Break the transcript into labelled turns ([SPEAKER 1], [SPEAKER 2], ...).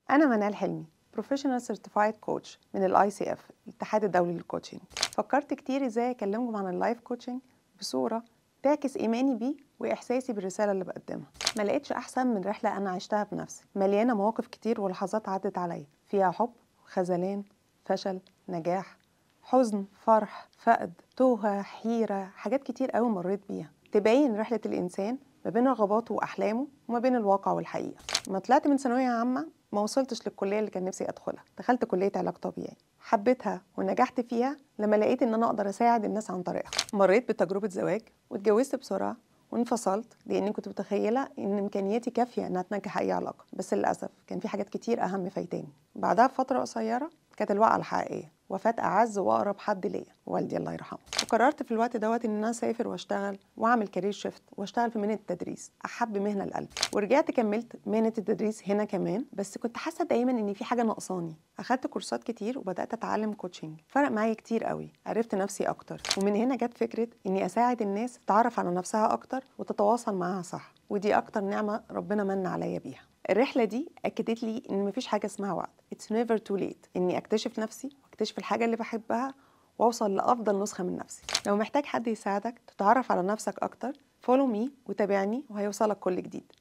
[SPEAKER 1] أنا منال حلمي، professional certified coach من ال ICF، الاتحاد الدولي لل coaching. فكرت كتير ازاي اكلمكم عن ال life coaching بصورة تعكس ايماني بيه واحساسي بالرسالة اللي بقدمها. ما لقيتش احسن من رحله انا عشتها بنفسي، مليانة مواقف كتير ولحظات عدت عليا فيها حب، خذلان، فشل، نجاح، حزن، فرح، فقد، توهه، حيره، حاجات كتير قوي مريت بيها تبين رحله الانسان ما بين رغباته واحلامه وما بين الواقع والحقيقة. لما طلعت من ثانوية عامة ما وصلتش للكليه اللي كان نفسي ادخلها، دخلت كليه علاج طبيعي، حبيتها ونجحت فيها لما لقيت ان انا اقدر اساعد الناس عن طريقها. مريت بتجربه زواج واتجوزت بسرعة وانفصلت لاني كنت متخيله ان امكانياتي كافيه انها تنجح اي علاقة، بس للاسف كان في حاجات كتير اهم فايتاني. بعدها بفترة قصيرة كانت الوقعة الحقيقية، وفاه اعز واقرب حد ليا، والدي الله يرحمه. وقررت في الوقت دوت ان انا اسافر واشتغل واعمل career shift واشتغل في مهنة التدريس، احب مهنة لقلبي. ورجعت كملت مهنة التدريس هنا كمان، بس كنت حاسه دايما ان في حاجة ناقصاني. اخدت كورسات كتير وبدات اتعلم coaching، فرق معايا كتير قوي، عرفت نفسي اكتر. ومن هنا جت فكرة اني اساعد الناس تتعرف على نفسها اكتر وتتواصل معاها صح، ودي اكتر نعمه ربنا من عليا بيها. الرحلة دي اكدت لي ان مفيش حاجة اسمها وقت، it's never too late، اني اكتشف نفسي واكتشف الحاجة اللي بحبها واوصل لافضل نسخه من نفسي. لو محتاج حد يساعدك تتعرف على نفسك اكتر، follow me وتابعني وهيوصلك كل جديد.